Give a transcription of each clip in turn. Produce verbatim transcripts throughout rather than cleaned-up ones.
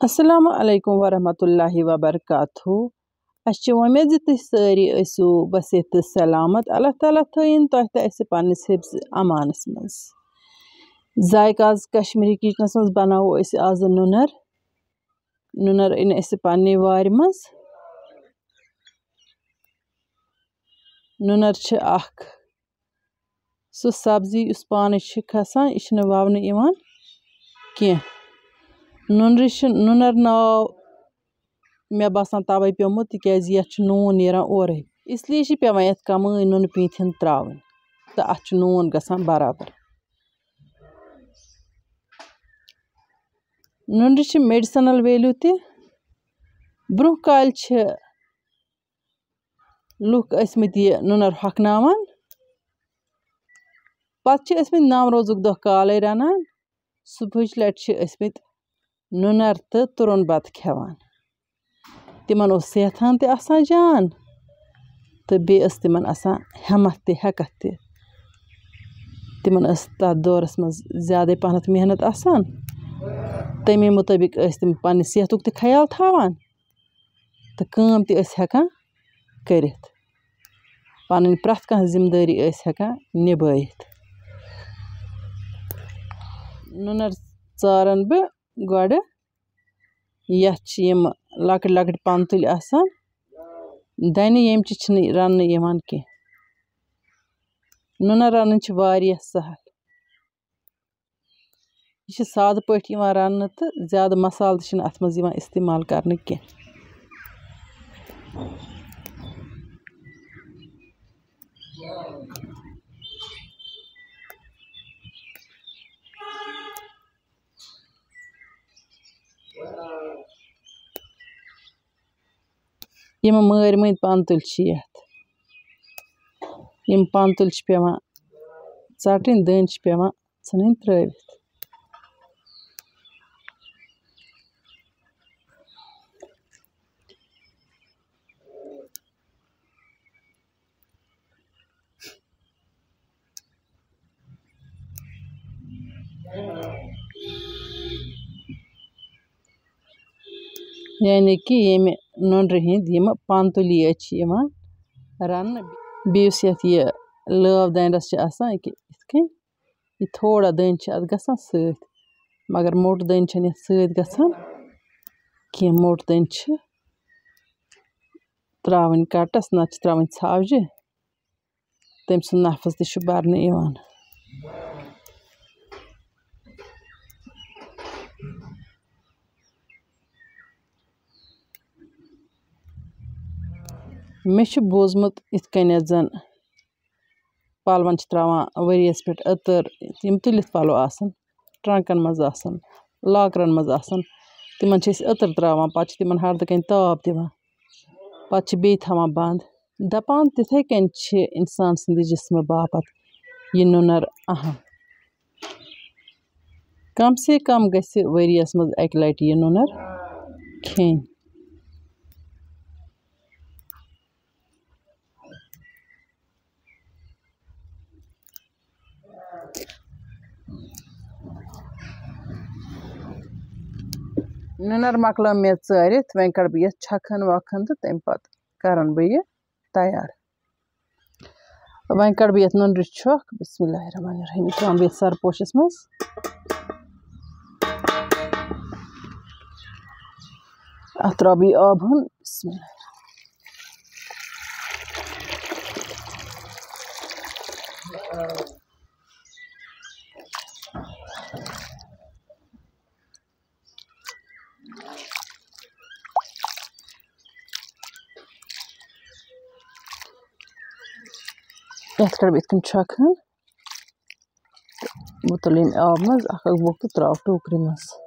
السلام علیکم ورحمۃ اللہ وبرکاتہ۔ اَسہِ چھِ وۄمید زِ تُہۍ سٲری ٲسِو بصحت تہٕ سلامت۔ اللہ تعالیٰ تھٲیِن تۄہہِ تہٕ اَسہِ پنٛنِس حفظ امانَس منٛز۔ ذایقہ آز کشمیٖری کِچنَس منٛز بَناوو أسۍ آز نُنَر۔ نُنَر أنۍ اَسہِ پنٛنہِ وارِ منٛز۔ نُنَر چھِ اَکھ سُہ سبزی یُس پانَے چھِ کھسان، یہِ چھِنہٕ وَونہٕ یِوان کینٛہہ۔ نُنرِ چھِ، نُنَر ناو مےٚ باسان تَوَے پیوٚمُت، تِکیٛازِ یَتھ چھُ نوٗن نیران اورَے، اِسلیے چھِ پٮ۪وان یَتھ کَمٕے نُنہٕ پیٖنٛتہِ ہن ترٛاوٕنۍ تہٕ اَتھ چھُ نوٗن گژھان برابر۔ نُنرِ چھِ medicinal value تہِ۔ برٛونٛہہ کالہِ چھِ لُکھ ٲسمٕتۍ یہِ نُنَر ہۄکھناوان۔ پَتہٕ چھِ ٲسمٕتۍ نَو روزُک دۄہ کالَے رَنان۔ صُبحٕچ لَٹہِ چھِ ٲسمٕتۍ نُنَر تہٕ تُرُن بَتہٕ کھٮ۪وان۔ تِمَن اوس صحتہٕ ہَن تہِ آسان جان تہٕ بیٚیہِ ٲس تِمَن آسان ہٮ۪مَتھ تہِ، ہٮ۪کَتھ تہِ۔ تِمَن ٲس تَتھ دورَس منٛز زیادَے پَہنَتھ محنت آسان۔ تَمے مُطٲبِق ٲسۍ تِم پنٛنہِ صحتُک تہِ خیال تھاوان تہٕ کٲم تہِ ٲسۍ ہٮ۪کان کٔرِتھ۔ پَنٕنۍ پرٛٮ۪تھ کانٛہہ ذِمہٕ دٲری ٲسۍ ہٮ۪کان نِبٲیِتھ۔ نُنَر ژارَن بہٕ گۄڈٕ، یَتھ چھِ یِم لۄکٕٹۍ لۄکٕٹۍ پَنہٕ تُلۍ آسان، دَنہِ ییٚمہِ چہِ چھِنہٕ رَننہٕ یِوان کینٛہہ۔ نُنَر رَنٕنۍ چھِ واریاہ سَہَل۔ یہِ چھِ سادٕ پٲٹھۍ یِوان رَننہٕ تہٕ زیادٕ مصالہٕ تہِ چھِنہٕ اَتھ منٛز یِوان استعمال کرنہٕ کینٛہہ۔ یِم مٲرۍ مٔنٛدۍ پَنہٕ تُلۍ چھِ یَتھ، یِم پَنہٕ تُلۍ چھِ پٮ۪وان ژَٹٕنۍ، دٔنٛدۍ چھِ پٮ۪وان ژھٕنٕنۍ ترٛٲوِتھ۔ یعنی کہِ ییٚمہِ نُنرِ ہِنٛدۍ یِم پَنہٕ تُلۍ یٲتۍ چھِ یِوان رَننہٕ۔ بیٚیہِ یُس یَتھ یہِ لٲو دانہِ رَس چھِ آسان، یہِ کہِ یِتھ کٔنۍ یہِ تھوڑا دٔنٛدۍ چھِ اَتھ گژھان سۭتۍ، مگر موٚٹ دٔنٛدۍ چھَنہٕ یَتھ سۭتۍ گژھان کینٛہہ۔ موٚٹ دٔنٛدۍ چھِ ترٛاوٕنۍ کَٹَس، نَتہٕ چھِ ترٛاوٕنۍ ژھاوجہِ، تٔمۍ سُنٛد نفس تہِ چھُ بَرنہٕ یِوان۔ مےٚ چھُ بوٗزمُت یِتھ کٔنٮ۪تھ زَن پَلوَن چھِ ترٛاوان ؤریَس پٮ۪ٹھ عطر، یِم تُلِتھ پَلو آسَن، ٹرٛنٛکَن منٛز آسَن، لاکرَن منٛز آسَن، تِمَن چھِ أسۍ عطر ترٛاوان، پَتہٕ چھِ تِمَن ہَردٕ کَنۍ تاپھ دِوان، پَتہٕ چھِ بیٚیہِ تھاوان بنٛد۔ دَپان تِتھَے کٔنۍ چھِ اِنسان سٕنٛدِ جِسمہٕ باپَتھ یہِ نُنَر اَہَم۔ کم سے کم گژھِ ؤریَس منٛز اَکہِ لَٹہِ یہِ نُنَر کھیٚنۍ۔ نُنَر مۄکلٲو مےٚ ژٲرِتھ، وۄنۍ کَڑٕ بہٕ یَتھ چھَکھَن وَکھَن تہٕ تَمہِ پَتہٕ کَرَن بہٕ یہِ تیار۔ وۄنۍ کَڑٕ بہٕ یَتھ نُنرِ چھۄکھ۔ بسم اللہ الرحمن الرحیم۔ یہِ ترٛاوَن بہٕ یَتھ سَرپوشَس منٛز۔ اَتھ ترٛاوٕ بہٕ یہِ آب ہن۔ بسم اللہ۔ یَتھ کَڑٕ بہٕ یِتھ کٔنۍ چھۄکھ ہن۔ بہٕ تُلہٕ ییٚمہِ آبہٕ منٛز اَکھ اَکھ بۄکھ تہٕ ترٛاوٕ ٹوٗکرِ منٛز۔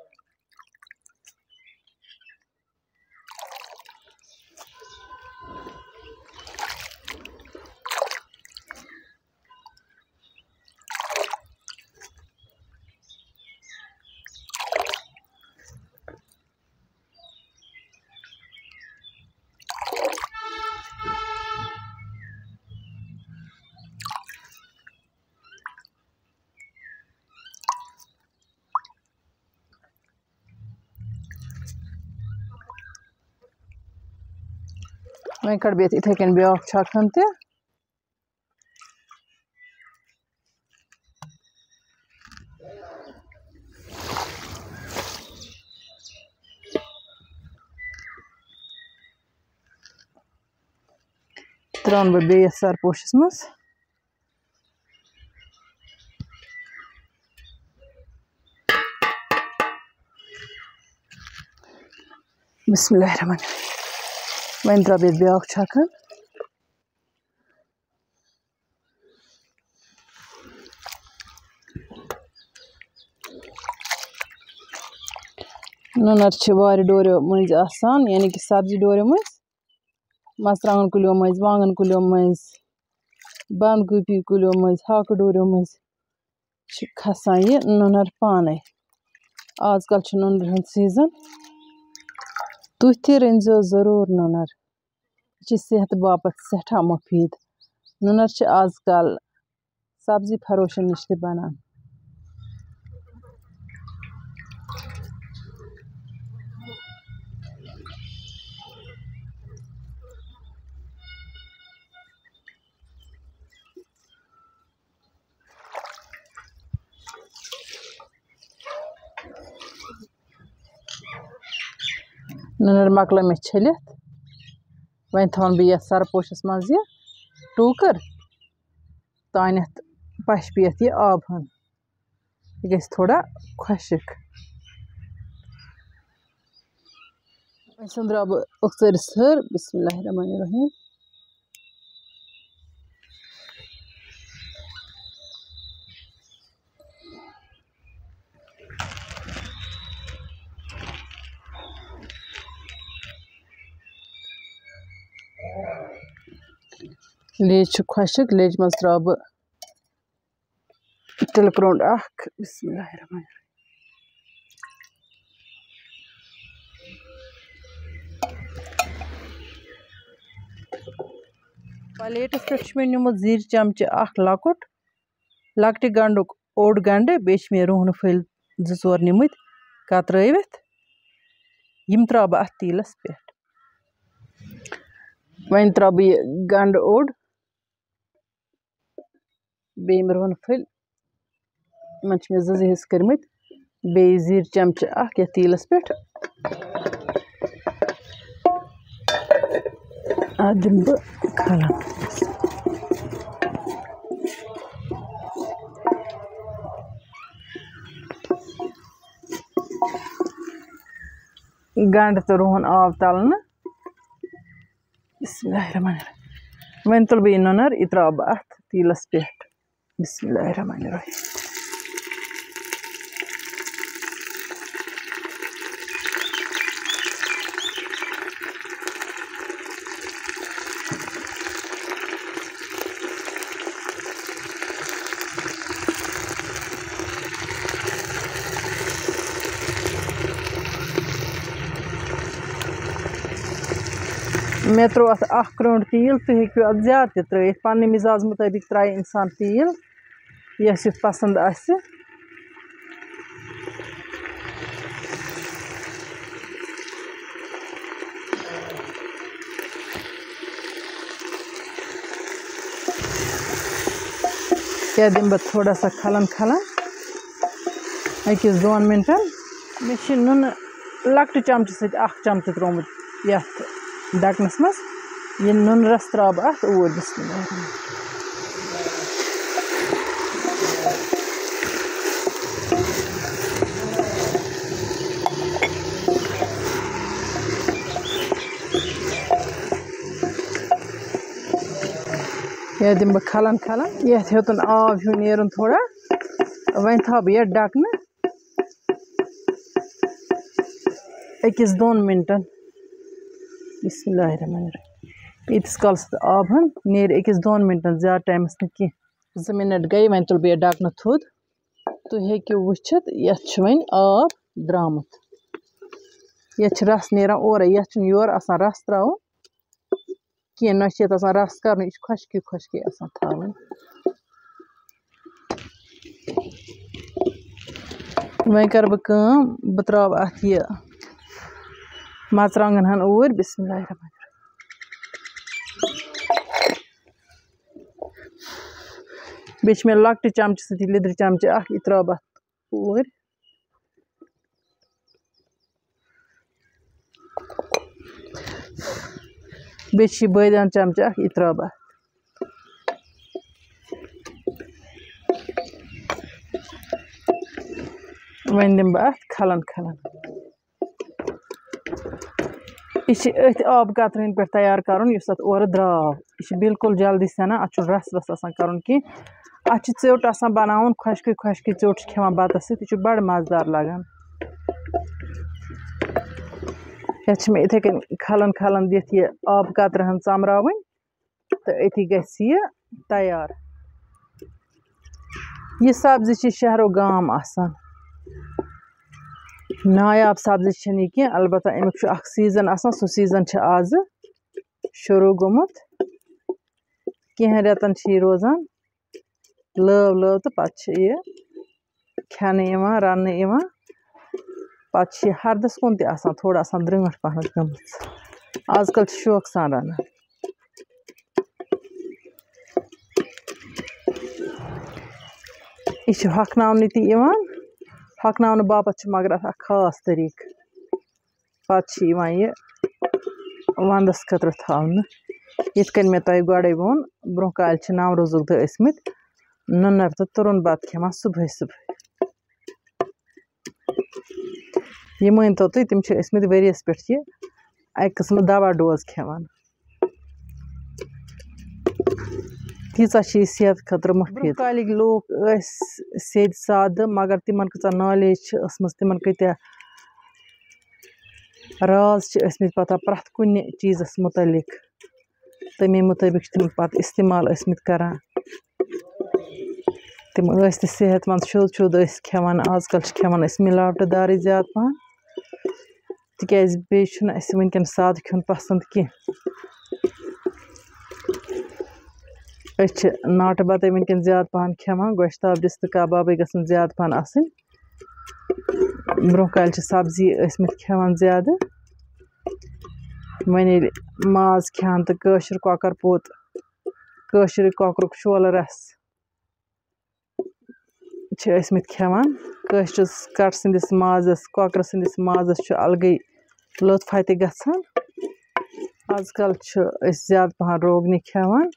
وۄنۍ کَڑٕ بہٕ یَتھ یِتھَے کٔنۍ بیٛاکھ چھَکھ ہَن تہِ۔ ترٛاوَن بہٕ بیٚیہِ یَتھ سَرپوشَس منٛز۔ بسم اللہ الرحمن الرحیم۔ وۄنۍ ترٛاوٕ بہٕ یَتھ بیٛاکھ چھَکھ ہَن۔ نُنَر چھِ وارِ ڈوریو مٔنٛزۍ آسان، یعنی کہِ سبزی ڈوریو مٔنٛزۍ، مَرژٕوانٛگَن کُلیو مٔنٛزۍ، وانٛگَن کُلیو مٔنٛزۍ، بَنٛد گوٗپی کُلیو مٔنٛزۍ، ہاکہٕ ڈوریو مٔنٛزۍ چھِ کھسان یہِ نُنَر پانَے۔ آز کَل چھُ نُنرِ ہُنٛد سیٖزَن، تُہۍ تہِ رٔنۍزیو ضروٗر نُنَر۔ یہِ چھِ صحتہٕ باپَتھ سٮ۪ٹھاہ مُفیٖد۔ نُنَر چھِ آز کَل سبزی فروشَن نِش تہِ بَنان۔ نُنَر مۄکلٲے مےٚ چھٔلِتھ۔ وۄنۍ تھاوَن بہٕ یَتھ سَرپوشَس منٛز یہِ ٹوٗکٕر۔ تانٮ۪تھ پَشپہِ یَتھ یہِ آب ہن۔ یہِ گژھِ تھوڑا خۄشٕک۔ وۄنۍ سُنٛدراو بہٕ أکھژٲرِس ۂر۔ بسم اللہ الرحمن الرحیم۔ لیج چھِ خۄشٕک، لیجہِ منٛز ترٛاوٕ بہٕ تِلہٕ کرٛوٚنٛڈ اکھ۔ بسم اللہ الرحمن الرحیم۔ پلیٹس پٮ۪ٹھ چھُ مےٚ نیومُت زِرۍ چمچہٕ اکھ لۄکُٹ، لۄکٹہِ گنٛڈُک اوٚڑ گنٛڈٕ، بیٚیہِ چھِ مےٚ رُہنہٕ پھٔلۍ زٕ ژور نِمٕتۍ کترٲوِتھ۔ یِم ترٛاوٕ بہٕ اتھ تیٖلس پٮ۪ٹھ۔ وۄنۍ ترٛاوٕ بہٕ یہِ گنٛڈٕ اوٚڑ، بیٚیہِ یِم رُہنہٕ پھٔلۍ، یِمن چھِ مےٚ زٕ زٕ حصہٕ کٔرمٕتۍ، بیٚیہِ زِرۍ چمچہٕ اکھ یتھ تیٖلس پٮ۪ٹھ۔ اتھ دِمہٕ بہٕ کھلن۔ گنٛڈٕ تہٕ رُہن آو تلنہٕ۔ بسم اللہ الرحمن الرحیم۔ وۄنۍ تُلہٕ بہٕ یہِ نُنَر، یہِ ترٛاوٕ بہٕ اَتھ تیٖلَس پٮ۪ٹھ۔ بسم اللہ الرحمن الرحیم۔ مےٚ ترٛوو اَتھ اَکھ کرٛونٛڈ تیٖل، تُہۍ ہیٚکِو اَتھ زیادٕ تہِ ترٛٲیِتھ، پنٛنہِ مِزاز مُطٲبِق ترٛایہِ اِنسان تیٖل، یَس یُتھ پَسنٛد آسہِ۔ کیٛاہ دِمہٕ بہٕ تھوڑا سا کھلَن کھلَن أکِس دۄن مِنٹَن۔ مےٚ چھِ نُنہٕ لۄکٹہِ چمچہٕ سۭتۍ اَکھ چمچہٕ ترٛوومُت یَتھ ڈَکَنَس منٛز۔ یہِ نُنہٕ رَس ترٛاوٕ بہٕ اَتھ اوٗرۍ۔ بسم اللہ الرحمن الرحیم۔ یَتھ دِمہٕ بہٕ کھلَن کھلَن، یَتھ ہیوٚتُن آب ہیوٗ نیرُن تھوڑا۔ وۄنۍ تھاوٕ بہٕ یَتھ ڈَکَنہٕ أکِس دۄن مِنٹَن۔ بسم اللہ الرحمن الرحیم۔ ییٖتِس کالَس تہٕ آب ہن نیرِ أکِس دۄن مِنٹَن، زیادٕ ٹایمَس نہٕ کینٛہہ۔ زٕ مِنَٹ گٔے، وۄنۍ تُلہٕ بہٕ یَتھ ڈَکَنہٕ تھوٚد۔ تُہۍ ہیٚکِو وٕچھِتھ، یَتھ چھُ وۄنۍ آب درٛامُت۔ یَتھ چھِ رَس نیران اورَے، یَتھ چھُنہٕ یورٕ آسان رَس ترٛاوُن کینٛہہ، نہ چھِ یَتھ آسان رَس کَرُن، یہِ چھِ خۄشکی خۄشکی آسان تھاوٕنۍ۔ وۄنۍ کَرٕ بہٕ کٲم، بہٕ ترٛاوٕ اَتھ یہِ مَرژٕوانٛگَن ہَن اوٗرۍ۔ بسم اللہ الرحمن الرحیم۔ بیٚیہِ چھِ مےٚ لۄکٹہِ چمچہٕ سۭتی لیٚدرِ چمچہٕ اَکھ، یہِ ترٛاوٕ بہٕ اَتھ اوٗرۍ۔ بیٚیہِ چھِ یہِ بٲدیان چمچہٕ اَکھ، یہِ ترٛاوٕ بہٕ اَتھ۔ وۄنۍ دِمہٕ بہٕ اَتھ کھلَن کھلَن۔ یہِ چھِ أتھۍ آبہٕ قطرَن پٮ۪ٹھ تیار کَرُن، یُس اَتھ اورٕ درٛاو۔ یہِ چھِ بالکل جلدی سٮ۪نان، اَتھ چھُنہٕ رَس وَس آسان کَرُن کینٛہہ۔ اَتھ چھِ ژیوٚٹ آسان بَناوُن، خۄشکُے خۄشکُے ژیوٚٹ چھِ کھٮ۪وان بَتَس سۭتۍ، یہِ چھُ بَڑٕ مَزٕدار لَگان۔ یَتھ چھِ مےٚ یِتھَے کٔنۍ کھَلَن کھَلَن دِتھ یہِ آبہٕ قطرٕ ہَن ژَمراوٕنۍ۔ تہٕ أتی گژھِ یہِ تیار۔ یہِ سبزی چھِ شہرو گام آسان۔ نایاب سبزی چھَنہٕ یہِ کینٛہہ، البتہ اَمیُک چھُ اَکھ سیٖزن آسان، سُہ سیٖزن چھُ آزٕ شروٗع گوٚمُت۔ کینٛہَن رٮ۪تَن چھِ یہِ روزان لٲو لٲو تہٕ پَتہٕ چھِ یہِ کھٮ۪نہٕ یِوان، رَننہٕ یِوان۔ پَتہٕ چھِ یہِ ہردَس کُن تہِ آسان، تھوڑا آسان درٛٲنٛٹھ پَہمَتھ گٔمٕژ۔ آز کَل چھِ شوقہٕ سان رَنان۔ یہِ چھِ ہۄکھناونہٕ تہِ یِوان، ہۄکھناونہٕ باپَتھ چھِ مگر اَتھ اَکھ خاص طٔریٖقہٕ۔ پَتہٕ چھِ یِوان یہِ وَنٛدَس خٲطرٕ تھاونہٕ۔ یِتھ کٔنۍ مےٚ تۄہہِ گۄڈَے ووٚن، برٛونٛہہ کالہِ چھِ نَو روزُک دۄہ ٲسۍمٕتۍ نُنَر تہٕ تُرُن بَتہٕ کھٮ۪وان صُبحٲے صُبحٲے۔ یہِ مٲنۍ تو تُہۍ، تِم چھِ ٲسۍمٕتۍ ؤریَس پٮ۪ٹھ یہِ اَکہِ قٕسمہٕ دَوا ڈوز کھٮ۪وان۔ تیٖژاہ چھِ یہِ صحت خٲطرٕ مُفیٖد۔ برٛونٛہہ کالِکۍ لوٗکھ ٲسۍ سیٚدۍ سادٕ، مگر تِمَن کۭژاہ knowledge چھِ ٲسمٕژ، تِمَن کۭتیٛاہ راز چھِ ٲسمٕتۍ پَتہ پرٛٮ۪تھ کُنہِ چیٖزَس مُتعلِق۔ تَمے مُطٲبِق چھِ تِم پَتہٕ اِستعمال ٲسمٕتۍ کَران۔ تِم ٲسۍ تہِ صحت مند، شوٚد شوٚد ٲسۍ کھٮ۪وان۔ آز کل چھِ کھٮ۪وان أسۍ مِلاوٹہٕ دارٕے زیادٕ پَہَن، تِکیٛازِ بیٚیہِ چھُنہٕ اَسہِ وٕنکٮ۪ن سادٕ کھیوٚن پَسنٛد کینٛہہ۔ أسۍ چھِ ناٹہٕ بَتَے وٕنکٮ۪ن زیادٕ پَہَن کھٮ۪وان، گۄشتاب، رِستہٕ کَبابٕے گژھن زیادٕ پَہَن آسٕنۍ۔ برٛونٛہہ کالہِ چھِ سبزی ٲسمٕتۍ کھٮ۪وان زیادٕ۔ وۄنۍ ییٚلہِ ماز کھٮ۪ہَن تہٕ کٲشُر کۄکَر پوٚت، کٲشرِ کۄکرُک شولہٕ رَس چھِ ٲسمٕتۍ کھٮ۪وان۔ کٲشرِس کَٹہٕ سٕنٛدِس مازَس، کۄکرٕ سٕنٛدِس مازَس چھُ الگٕے لُطفا تہِ گژھان۔ آز کل چھِ أسۍ زیادٕ پَہَن روگنی کھٮ۪وان،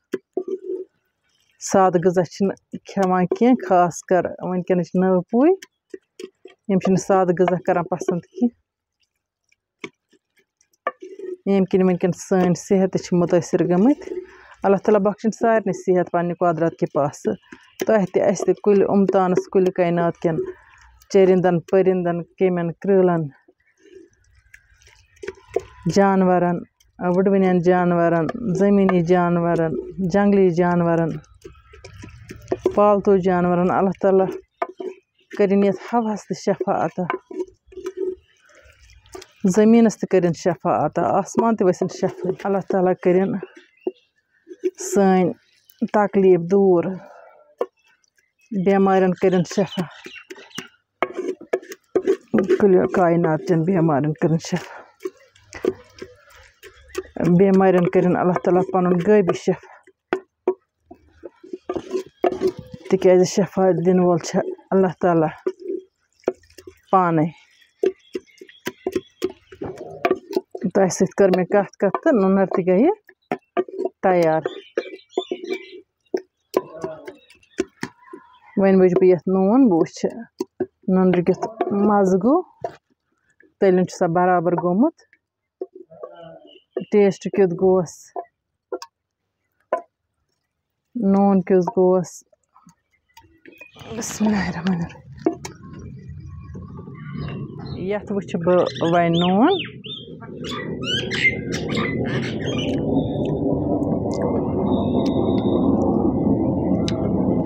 سادٕ غذا چھِنہٕ کھٮ۪وان کینٛہہ، خاص کر وٕنکٮ۪نٕچ نٔو پُے، یِم چھِنہٕ سادٕ غذا کَران پَسنٛد کینٛہہ۔ ییٚمہِ کِنۍ وٕنکٮ۪ن سٲنۍ صحت تہِ چھِ مُتٲثر گٔمٕتۍ۔ اللہ تعالیٰ بخشِن سارنٕے صحت پننہِ قۄدرت کہِ پاسہٕ۔ تۄہہِ تہِ، اَسہِ تہِ، کُلہِ اُمتانَس، کُلہِ کائنات کٮ۪ن چٔرِندَن، پٔرِندَن، کیٚمٮ۪ن، کرٛٲلَن، جانوَرَن، وٕڑوٕنٮ۪ن جانوَرَن، زٔمیٖنی جانوَرَن، جنٛگلی جانوَرَن، پالتوٗ جانوَرَن۔ اللہ تعالیٰ کٔرِن یَتھ ہَوہَس تہِ شفا عطا، زٔمیٖنَس تہِ کٔرِن شفا عطا، آسمان تہِ وَسِن شفٲیی۔ اللہ تعالیٰ کٔرِن سٲنۍ تکلیٖف دوٗر، بٮ۪مارٮ۪ن کٔرِن شفا، کُلہِ کائنات چٮ۪ن بٮ۪مارٮ۪ن کٔرِن شفا، بٮ۪مارٮ۪ن کٔرِن اللہ تعالیٰ پَنُن غٲبی شفا۔ تِکیٛازِ شفا دِنہٕ وول چھُ اللہ تعالیٰ پانَے۔ تۄہہِ سۭتۍ کٔر مےٚ کَتھ کَتھ تہٕ نُنَر تہِ گٔیہِ تیار۔ وۄنۍ وٕچھِ بہٕ یَتھ نوٗن، بہٕ وٕچھِ نُنرِ کیُتھ مَزٕ گوٚو، تٔلیُن چھُ سا برابر گوٚمُت، ٹیسٹ کیُتھ گوس، نوٗن کیُتھ گوس۔ بسم اللہ الرحمن الرحیم۔ یَتھ وٕچھِ بہٕ وۄنۍ نوٗن۔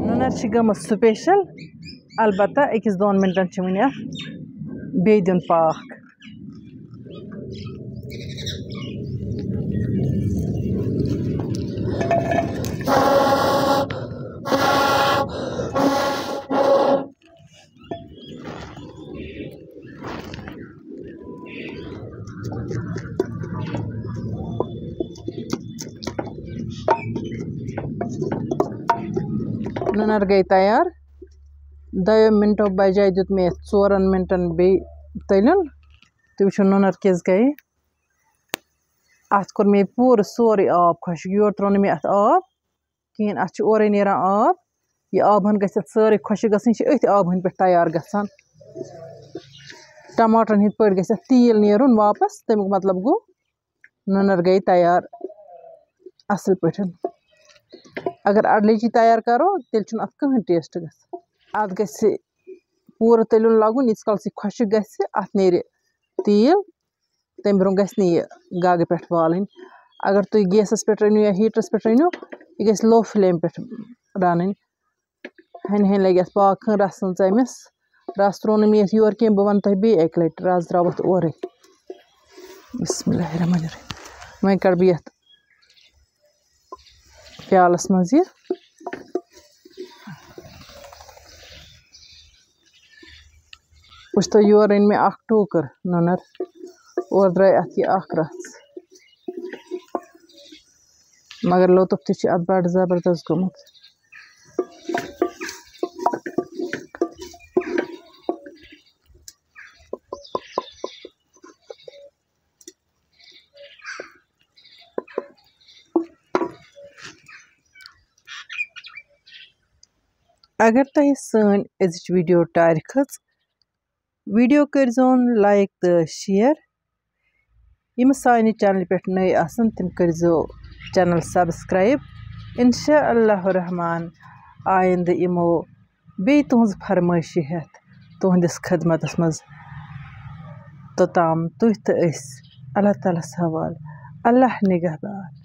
نُنَر چھِ گٔمٕژ سُپیشل، البتہ أکِس دۄن مِنٹَن چھِ وٕنہِ اَتھ بیٚیہِ دیُن پاکھ۔ نُنَر گٔے تیار۔ دۄیو مِنٹو بجایہِ دیُت مےٚ یَتھ ژورَن مِنٹَن بیٚیہِ تٔلیُن۔ تُہۍ وٕچھِو نُنَر کِژھ گٔے۔ اَتھ کوٚر مےٚ پوٗرٕ سورُے آب خۄشٕک، یورٕ ترٛوو نہٕ مےٚ اَتھ آب کِہیٖنۍ۔ اَتھ چھُ اورَے نیران آب۔ یہِ آب ہن گژھِ اَتھ سٲرٕے خۄشٕک گژھٕنۍ، یہِ چھِ أتھۍ آبہٕ ہٕنۍ پٮ۪ٹھ تیار گژھان۔ ٹماٹرَن ہِنٛدۍ پٲٹھۍ گژھِ اَتھ تیٖل نیرُن واپَس، تَمیُک مطلب گوٚو نُنَر گٔے تیار اَصٕل پٲٹھۍ۔ اگر اَڑلیٚجی تیار کَرو، تیٚلہِ چھُنہٕ اَتھ کٕہٕنۍ ٹیسٹ گژھان۔ اَتھ گژھِ پوٗرٕ تٔلیُن لَگُن، ییٖتِس کالَس یہِ خۄشٕک گژھِ، اَتھ نیرِ تیٖل، تَمہِ برٛونٛہہ گژھِ نہٕ یہِ گاگہٕ پٮ۪ٹھ والٕنۍ۔ اگر تُہۍ گیسَس پٮ۪ٹھ رٔنِو یا ہیٖٹرَس پٮ۪ٹھ رٔنِو، یہِ گژھِ low flame پٮ۪ٹھ رَنٕنۍ۔ ہَنہِ ہَنہِ لَگہِ اَتھ پاکہٕ خٲطرٕ رَس ژٲمِس۔ رَس ترٛوو نہٕ مےٚ یَتھ یورٕ کینٛہہ، بہٕ وَنہٕ تۄہہِ بیٚیہِ اَکہِ لَٹہِ، رَس درٛاو اَتھ اورَے۔ بسم اللہ الرحمن الرحیم۔ وۄنۍ کَڑٕ بہٕ یَتھ پیالَس منٛز یہِ۔ وٕچھ تو، یورٕ أنۍ مےٚ اَکھ ٹوٗکٕر نُنَر، اورٕ درٛاے اَتھ یہِ اَکھ رَژھ، مگر لطف تہِ چھُ اَتھ بَڑٕ زبردست گوٚمُت۔ اگر تۄہہِ سٲنۍ أزِچ ویٖڈیو ٹارِ کھٔژ، ویٖڈیو کٔرۍزیون like تہٕ share۔ یِم سانہِ چینلہِ پٮ۪ٹھ نٔے آسَن، تِم کٔرۍزیو channel subscribe۔ انشاء اللہ الرحمن، آیندٕ یِمو بیٚیہِ تُہٕنٛز فرمٲیشہِ ہٮ۪تھ تُہٕنٛدِس خدمتَس منٛز۔ توٚتام تُہۍ تہٕ أسۍ اللہ تعالیٰ ہَس حوالہٕ۔ اللہ نگہبان۔